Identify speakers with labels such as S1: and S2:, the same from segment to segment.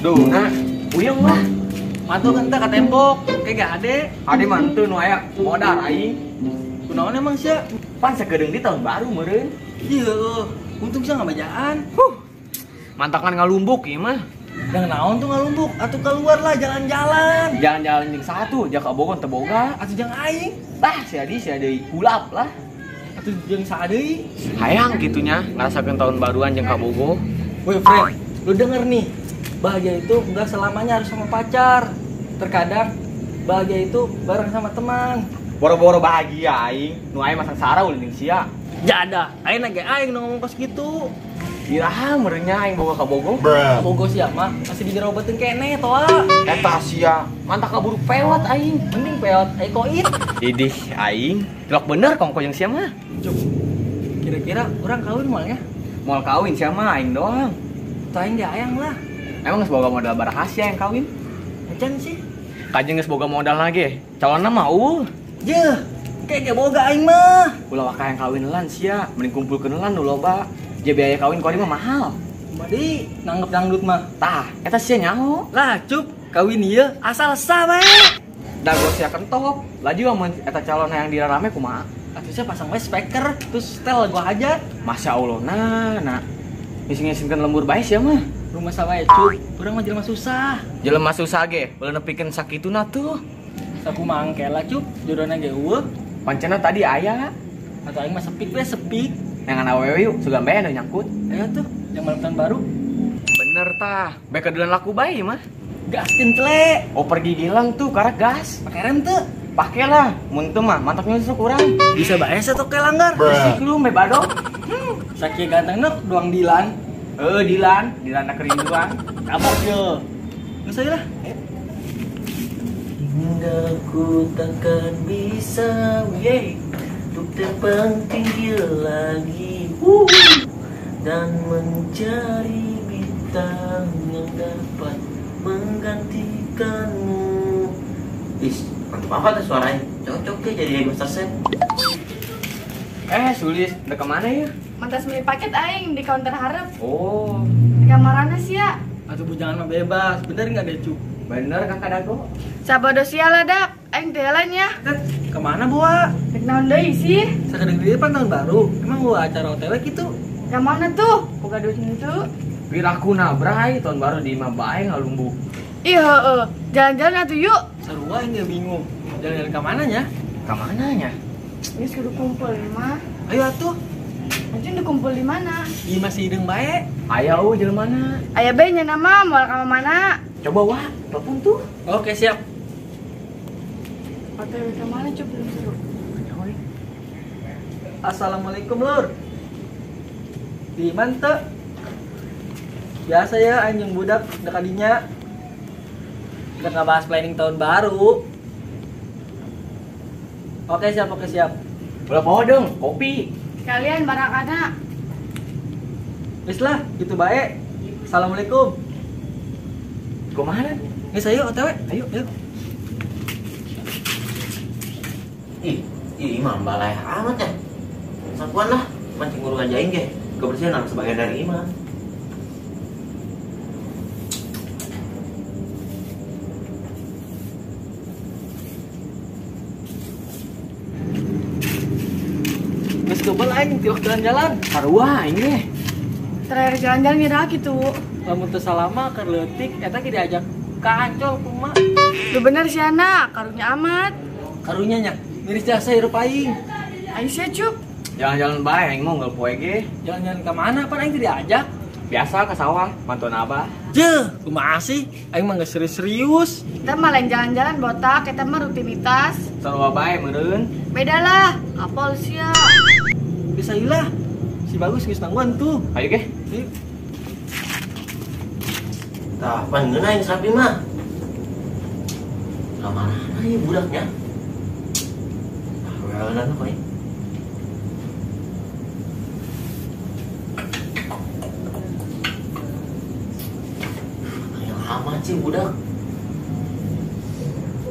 S1: Duh, nah, uyeng lah.
S2: Mantu kan ka tembok, kayak gak ade.
S1: Ade mantu nu aya modal aing.
S2: Kunaon emang sia?
S1: Pan sakedeung di tahun baru meureun.
S2: Iya, untung sia ngabajaan.
S1: Huh. Mantakan ngalumbuk ieu mah.
S2: Yang naon tuh ngalumbuk? Atuh keluar lah jalan-jalan.
S1: Jalan-jalan jeung satu, jaka Bogor teu boga.
S2: Atuh jeung aing.
S1: Tah si Adi si deui kulap lah.
S2: Atuh jeung saha deui?
S1: Hayang kitunya ngarasakeun tahun baruan jeung ka Bogo.
S2: Woi friend, lu denger nih. Bahagia itu enggak selamanya harus sama pacar. Terkadang bahagia itu bareng sama teman.
S1: Boro-boro bahagia aing, nu aing mah sangsara ulin jeung sia.
S2: Jada, aing ge aing nu ngomong kos kitu.
S1: Iraha meureunnya aing boga ka Bogo.
S2: Bogo sia mah masih digerobetin keneh toa.
S1: Eta sia, mantak kaburu pewat aing.
S2: Mending pewat aing koit.
S1: Idih aing, tilok bener kongko jeung sia mah.
S2: Cuk. Kira-kira urang kawin moal nya?
S1: Moal kawin sia mah aing doang.
S2: Tah aing ge hayang lah.
S1: Emang geus boga modal barahasia yang kawin?
S2: Acan sih.
S1: Kajeun geus boga modal lagi. Calonna mah eueuh.
S2: Jeuh, kayak ge boga aing mah.
S1: Ulah waka yang kawin lan sia, mending kumpulkeun lan nu loba. Ja biaya kawin kau mah mahal.
S2: Badi nanggep dangdut mah.
S1: Tah, eta sia nyaho.
S2: Lah, cup, kawin ieu asal sah bae.
S1: Dago sia kentop. Laju amun eta calon yang dirarame kumaha?
S2: Atuh sia pasang we speaker terus setel gua hajat.
S1: Masya Allah, nah. Ngising-ngisingkeun lembur bae sia mah.
S2: Rumah sama ya cup, urang mah jelema susah.
S1: Jelema susah ge, ulah nepikeun sakituna tuh.
S2: Sakumaha engke lah cup, jodohna ge eueuh.
S1: Pancena tadi aya.
S2: Atau aing mah sepik we sepik.
S1: Yang awewe yuk, sugan bae anu nyangkut.
S2: Ayo tuh, yang malam tahun baru.
S1: Bener tah, bae kedulan laku bae mah.
S2: Gaskeun tle.
S1: Oh pergi gilang tuh, karek gas.
S2: Pake rem teu?
S1: Pake lah, mun teu mah mantap nyusuk urang.
S2: Bisa bae satu ke langgar.
S1: Bersih lu mbe badok.
S2: Sakieu gantengna doang Dilan.
S1: Dilan, Dilan kerinduan.
S2: Kabok yo. Geus aja lah.
S3: Hingga ku takkan bisa, yeay, untuk terbang tinggi lagi, dan mencari bintang yang dapat menggantikanmu. Is, mantap apa tuh suaranya? Cocok ya jadi Master Chef.
S1: Sulis, udah kemana ya?
S4: Mantas beli paket aing di counter harap.
S1: Oh.
S4: Di kamarana sia.
S2: Atuh bujangan mah bebas, bener nggak deh cu?
S1: Bener kakak dago.
S4: Sabodo sia lah dak, aing teh nya.
S2: Tet, kemana boa?
S4: Dek naon deui sih?
S2: Sakedeng deui pan tahun baru. Emang gua acara OTW gitu?
S4: Ka mana tuh? Boga duit henteu.
S1: Piraku nabrai tahun baru di imah bae ngalumbuk.
S4: Ih heueuh, jalan-jalan atuh yuk.
S2: Sarua aing ge bingung. Jalan-jalan ka mana nya?
S1: Ka mana nya?
S4: Geus kudu kumpul mah.
S2: Ayo atuh.
S4: Anjing dikumpul di mana?
S2: Di masih hidung bae.
S1: Aya eueuh jelema mana?
S4: Aya bae nya nama moal ka mana?
S1: Coba wah, telepon tuh.
S2: Oke, siap.
S4: OTW ka mana cup belum seru.
S2: Assalamualaikum, Lur. Di mana teu? Biasa ya anjing budak dekadinya. Udah ngebahas planning tahun baru. Oke, siap, oke, siap.
S1: Ulah poho dong, kopi.
S4: Kalian barakana.
S2: Wis lah, gitu bae. Assalamualaikum.
S1: Kumaha?
S2: Geus ayo OTW. Ayo, ayo.
S3: Ih, imam balai amat ya. Sapuan lah, mancing guru ngajain ge. Kebersihan harus sebagian dari imam.
S2: Geus kebel aing tilok jalan-jalan.
S1: Sarua aing ge.
S4: Terakhir jalan-jalan ngira kitu.
S2: Lamun teu salama keur leutik eta ge diajak ka Ancol kumaha.
S4: Lu bener sih anak, karunya amat.
S2: Karunya nya, miris jasa hirup aing.
S4: Aing sia cup.
S1: Jalan-jalan bae aing mah unggal poe ge.
S2: Jalan-jalan ka mana pan aing teu diajak?
S1: Biasa ke sawah, mantuan abah.
S2: Jeuh, kumaha sih? Aing mah geus serius-serius.
S4: Kita mah lain jalan-jalan botak, kita mah rutinitas.
S1: Sarua bae meureun.
S4: Beda lah, kapol sia.
S2: Bisa ilah. Si Bagus geus nangguan tuh.
S1: Ayo ge.
S2: Ayo.
S3: Tah, pan ngeunah aing sapi mah. Ka mana ieu budaknya? Ah, wewelan kok aing. Yang amat sih budak.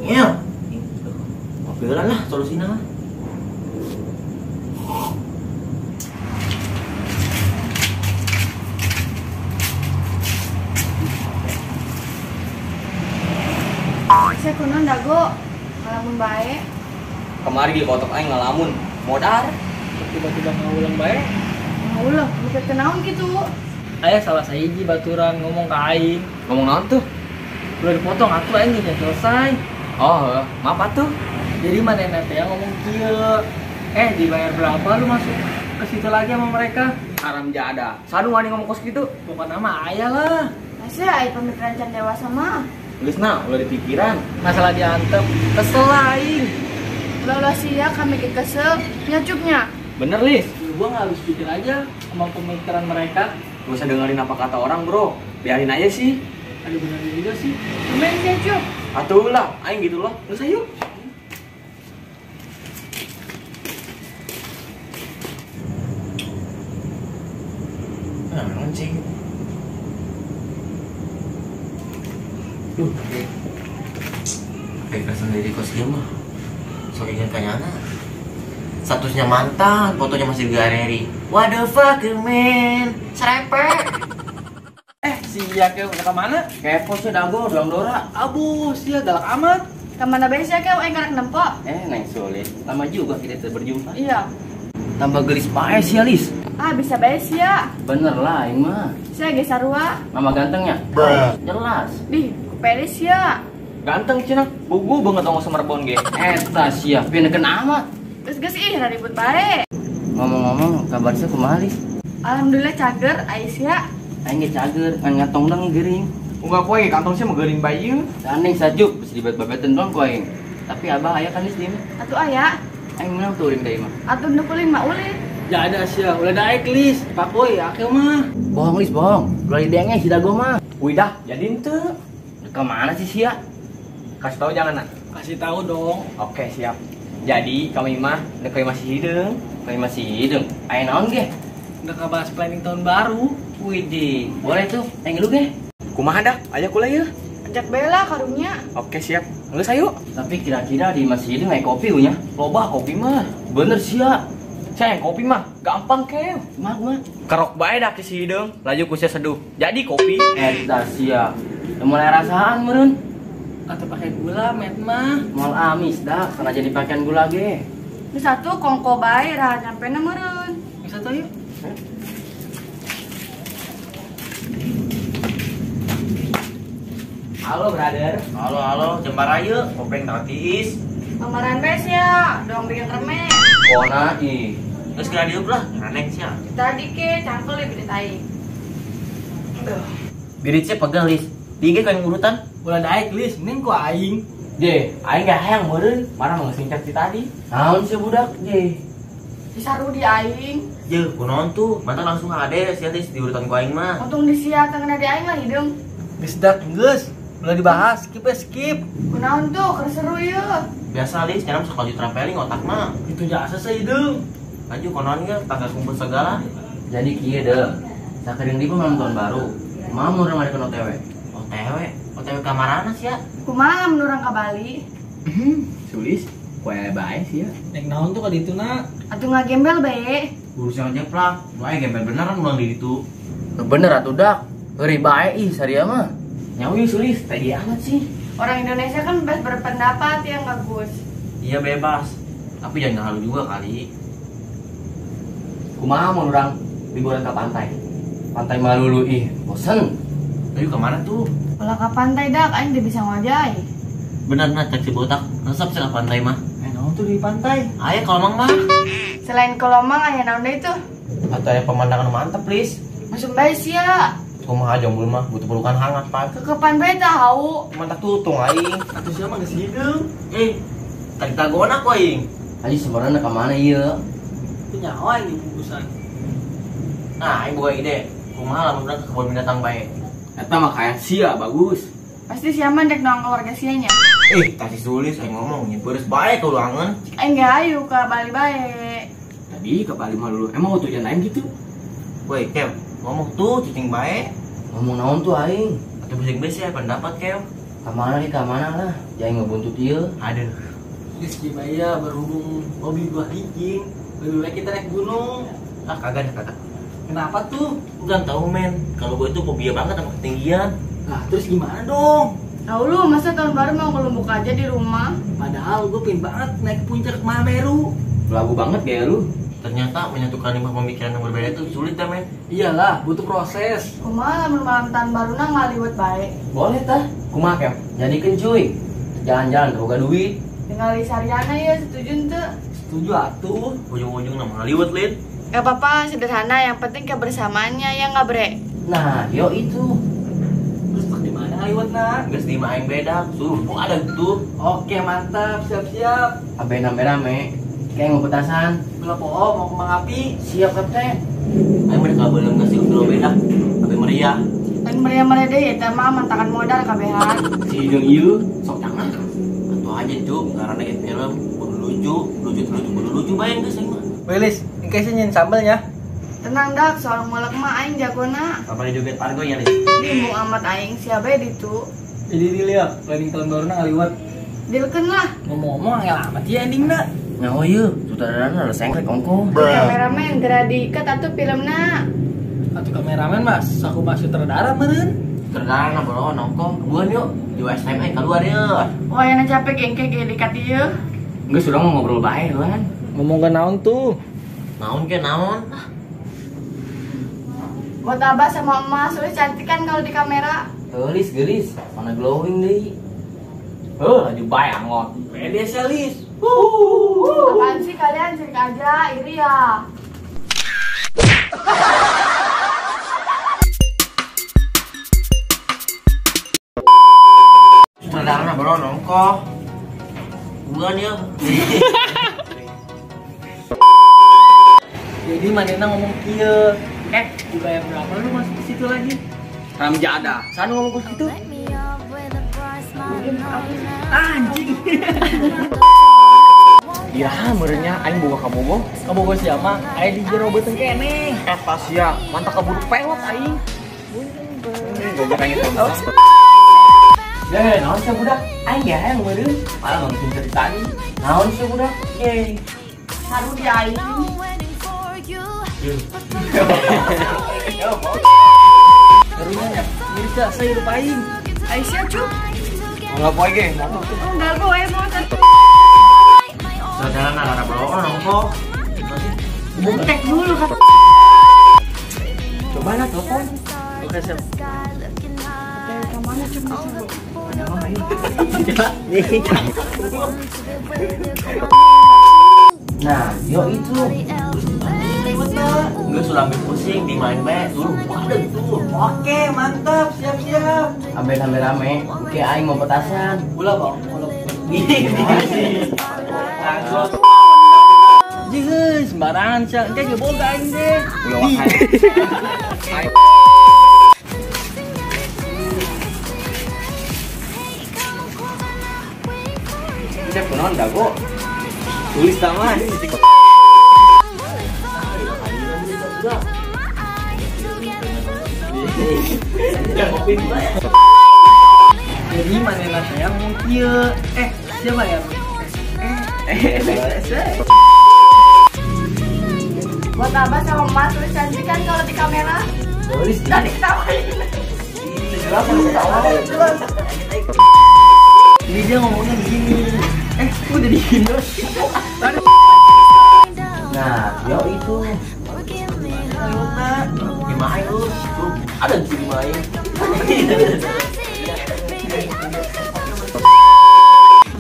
S3: Ngel. Ngopi lah solusina lah.
S4: Sia kunaon dago? Ngalamun bae.
S1: Kemari di kotok aing ngalamun, modar.
S2: Tiba-tiba ngaulang bae.
S4: Ngaulang, mikir kenaon gitu.
S2: Aya salah sahiji baturan ngomong ka aing.
S1: Ngomong naon tuh?
S2: Udah dipotong atuh aing geus selesai.
S1: Oh, maaf atuh.
S2: Jadi manehna teh ngomong kieu. Dibayar berapa lu masuk ke situ lagi sama mereka?
S1: Haram jadah. Sadu wani ngomong kos gitu.
S2: Bukan nama ayah lah.
S4: Masih aya pemikiran can dewasa mah.
S1: Geus na, ulah dipikiran.
S2: Masalah diantem, kesel aing.
S4: Ulah-ulah sia kami ke kesel, nyacupnya.
S1: Bener, Lis.
S2: Gua nggak habis pikir aja sama pemikiran mereka.
S1: Gak usah dengerin apa kata orang, bro. Biarin aja sih.
S2: Ada benernya juga sih.
S4: Lumayan sih, Cup.
S1: Atuh lah, aing gitu loh. Geus ayo.
S3: Nah, anjing. Duh, kayak sendiri kos dia mah. Sok ingat kayaknya. Statusnya mantan, fotonya masih di galeri. What the fuck, man? Serepet.
S2: Sia ke udah kemana?
S3: Kepo sih dago, doang Dora.
S2: Abu, sia galak amat.
S4: Kemana bae sia ke? Aing karek nempo.
S3: Neng sulit. Lama juga kita tidak berjumpa.
S4: Iya.
S3: Tambah gelis bae sia, Lis.
S4: Ah, bisa bae sia.
S3: Bener lah aing mah.
S4: Sia ge sarua.
S3: Mama gantengnya? Jelas.
S4: Dih, kupelis sia.
S1: Ganteng cenah. Bugu banget ongos semerbon ge.
S3: Eta sia, pineken amat.
S4: Terus geus ih ribut bae.
S3: Ngomong-ngomong, kabar sia kumaha, Lis?
S4: Alhamdulillah cager, ai sia.
S3: Aing ge cager, ngan ngantong dang geuring.
S1: Unggal poe kantong sia mah geuring bae ieu.
S3: Gandeng sajuk, geus dibet-bebeteun doang ku aing. Tapi abah aya kan Lis di imah?
S4: Atuh aya.
S3: Aing meunang tuh ulin ka imah.
S4: Atuh nu ulin mah ulin.
S2: Ya ada sia, ulah daek Lis. Pakoy akeh mah.
S3: Bohong Lis, bohong. Ulah didenge si dago mah.
S1: Widah, jadi henteu.
S3: Ke mana sih sia?
S1: Kasih tahu jangan, nak.
S2: Kasih tahu dong.
S1: Oke, siap. Jadi kami mah dek masih hideung.
S3: Kami masih hideung. Aya naon ge?
S2: Udah ngebahas planning tahun baru.
S3: Widih, boleh tuh. Aing lu ge.
S1: Kumaha dah? Aya kula ieu.
S4: Ajak bela karunya.
S1: Oke, siap. Geus ayo.
S3: Tapi kira-kira di masih hideung aya kopi nya?
S1: Loba kopi mah.
S3: Bener sia.
S1: Saya kopi mah gampang kew.
S3: Mah mah.
S1: Kerok bae dah ke si hideung, laju ku sia seduh. Jadi kopi.
S3: Eta sia. Mulai rasaan meureun.
S2: Atau pakai gula met mah.
S3: Moal amis dah, karena jadi pakaian gula ge.
S4: Geus atuh kongko bae rah nyampena meureun.
S2: Geus atuh yuk.
S1: Halo brother.
S3: Halo halo, jembar ayo, kopeng tiis.
S4: Kamaran bae sia, dong bikin reme.
S3: Kona ih. Geus geura diuk lah, nganek sia.
S4: Tadi ke cangkel lebih ditai.
S3: Birit sia pegel Lis. Dige kayak urutan.
S2: Ulah daek Lis, mending ku aing.
S1: Je, aing gak hayang meureun, marah mah geus singkat ti tadi.
S3: Naon sih budak, je?
S4: Disaru di aing.
S3: Je, kunaon tuh? Mantan langsung ade sia Lis di urutan ku aing mah.
S4: Untung di sia tengena di aing lah hideung.
S2: Geus dak geus. Ulah dibahas, skip ya skip.
S4: Kunaon tuh, keur seru ieu.
S3: Biasa Lis, nyaram sok laju traveling otak mah.
S2: Itu jasa sih hideung.
S3: Laju kunaon ge tangga kumpul segala. Jadi kieu deh. Sakeudeung di malam tahun baru. Kumaha mun urang ngadekeun OTW? OTW? OTW ka marana sia?
S4: Kumaha mun urang ka Bali?
S1: Sulis, koe bae sia.
S2: Nek naon tuh ka ditu na?
S4: Atuh ngagembel bae.
S3: Urusan jeplak, bae gembel beneran ulang di ditu. Bener atuh dak. Heureuy bae ih saria mah. Nyawi Sulis, tadi amat sih.
S4: Orang Indonesia kan bebas berpendapat ya nggak Gus?
S3: Iya bebas, tapi jangan halu juga kali.
S1: Kumaha mun urang liburan ke pantai?
S3: Pantai Malulu ih, bosen. Ayo kemana tuh?
S4: Kalau ke pantai dak, aing teu bisa ngojay.
S3: Bener nah, cek si botak, resep sih ke pantai mah.
S2: Naon tuh di pantai?
S3: Aya kolomang mah.
S4: Selain kolomang aya naon deui tuh?
S3: Atau aya pemandangan mantep, Lis.
S4: Masuk bae sia.
S3: Kumaha jomblo mah butuh pelukan hangat, Pak.
S4: Kekepan bae tah hau.
S3: Mantap tutung aing.
S2: Atuh sia mah geus hideung.
S3: Tadi tagona ku aing. Aji sebenarnya ka mana ieu?
S2: Teu nyawa aing di bungkusan.
S3: Nah, aing boga ide. Kumaha lamun urang ke kebun binatang bae.
S1: Eta mah kayak sia bagus.
S4: Pasti sia mah dek noang keluarga sia nya.
S3: Tadi Sulis aing ngomong nyeberes bae ke ulangan.
S4: Aing ge hayu ka Bali bae.
S1: Tadi ke Bali mah dulu. Emang tujuan aing gitu?
S3: Woi, Kew, ngomong tuh cicing bae. Ngomong naon tuh aing? Atuh bising bae sia pendapat, Kew. Kamana nih kamana lah, jangan ngebuntut ieu. Aduh.
S2: Geus kieu bae ya, berhubung hobi gua hiking, lebih baik kita naik gunung.
S3: Ah, kagak dah kagak.
S2: Kenapa tuh?
S3: Lu kan tahu men, kalau gue itu fobia banget sama ketinggian.
S2: Nah, terus gimana dong?
S4: Tahu lu, masa tahun baru mau ke Lombok aja di rumah?
S2: Padahal gue pengen banget naik ke puncak Mahameru.
S1: Lagu banget gaya lu.
S3: Ternyata menyatukan 5 pemikiran yang berbeda itu sulit ya, men.
S2: Iyalah, butuh proses.
S4: Kumaha lamun malam tahun baru na ngaliwet bae.
S1: Boleh tah. Kumaha kem? Jadikeun cuy. Jalan-jalan boga duit.
S4: Tinggal di Sariana ya, setuju henteu?
S2: Setuju atuh.
S3: Ujung-ujung nama ngaliwet, Lin.
S4: Gak apa-apa, sederhana. Yang penting kebersamaannya ya nggak bre.
S1: Nah, yo itu.
S2: Terus di mana ngaliwet nak?
S3: Geus di aing beda, suruh ada tuh.
S2: Oke, mantap, siap-siap.
S1: Abe rame-rame, kayak mau petasan.
S2: Bela poho mau kembang api.
S1: Siap kapten.
S3: Aing mah kabelem geus dulu beda. Abe meriah.
S4: Aing meriah-meriah deh ya mah mantakan modal kabehan.
S1: Si hidung ieu sok tangan.
S3: Atuh aja cuk, karena kayak film kudu lucu, lucu lucu bae geus aing mah.
S2: Welis, engke sih nyin sambelnya.
S4: Tenang dak, soal ngulek mah aing jagona.
S3: Kapan joget pargo nya, Lis?
S4: Limbung amat aing siapa ditu.
S2: Jadi deal ya, planning tahun baru na ngaliwet.
S4: Dealkeun lah.
S2: Ngomong-ngomong angel amat ya endingna.
S1: Nyaho ieu, sutradarana rada sengklek ongko.
S4: Kameramen geura diikat atuh filmna.
S2: Atuh kameramen mas, aku mah sutradara meureun.
S3: Sutradara boro nongko, kebuan yuk. Di WSM aing keluar yeuh.
S4: Wah, yang capek gengke ge diikat ieu.
S1: Geus urang mau ngobrol bae lan.
S2: Ngomong ke naon tuh?
S3: Naon ke naon?
S4: Buat abah sama emas, sudah cantik kan kalau di kamera.
S1: Gelis, gelis, mana glowing deh. Laju bae angot.
S2: Pede selis.
S4: Apaan sih kalian cerik aja, iri ya.
S3: Sutradara boro nongko. Bukan ya.
S2: Jadi manena ngomong kieu. Dibayar berapa lu masuk ke situ lagi?
S1: Ramjada, sana ngomong ke situ.
S2: Anjing.
S1: Ya, merenya aing boga kabogoh.
S2: Kabogoh siapa? Aing di jero beuteung keneh.
S1: Eta sia, mantap kaburu pewot aing. Goblok aing itu. Ya, naon sia budak? Aing ya yang meureun. Malah ngomongin ceritanya. Naon sia budak? Ye.
S4: Haru di aing.
S2: Karunya nya, mirsa saya lupain.
S4: Aisyah cuk.
S1: Enggak poe ge, motor.
S4: Enggak poe motor.
S3: Saudara nara boro nongko.
S4: Tek dulu kata.
S1: Coba lah telepon.
S2: Oke, siap.
S4: Dari mana cuk?
S1: Nah, yo itu.
S3: Enggak sudah ambil pusing di main bae suruh ada tuh.
S2: Oke, mantap, siap-siap.
S1: Ambil rame-rame, oke aing mau petasan.
S2: Ulah, Bang. Ulah. Langsung. Jih, sembarangan sia. Engke ge boga aing deh.
S1: Ulah wae. Cek kunaon dago. Tulis sama.
S2: Jadi manena saya ngomong kieu. Siapa ya?
S4: Buat abah sama mas lu cantik kan kalau di kamera?
S1: Tulis
S4: tadi ketawain.
S2: Jadi dia ngomongnya begini. Udah di Indo.
S1: Nah, yo itu.
S3: Gimana lu? Ada di sini main.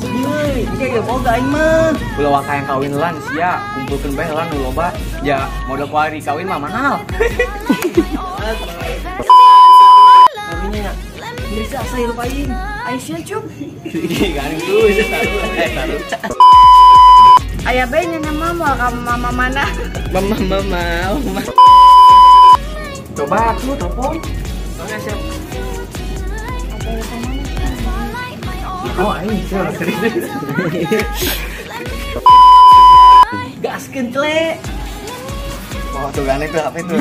S2: Yeay, kayak boga aing mah.
S1: Ulah waka yang kawin lan sia, kumpulkeun bae lan nu loba. Ya, modal kuari kawin mah mahal.
S2: Karunya nya. Mirsa saya lupain.
S4: Aisyah cuk.
S1: Garing tuh, taruh.
S4: Ayah bae nya nama mau ka mama mana?
S1: Mama mama. Coba aku telepon.
S2: Oke, siap.
S1: Oh, aing serius.
S2: Gaskeun cle.
S1: Oh, tuh gane tuh HP tuh.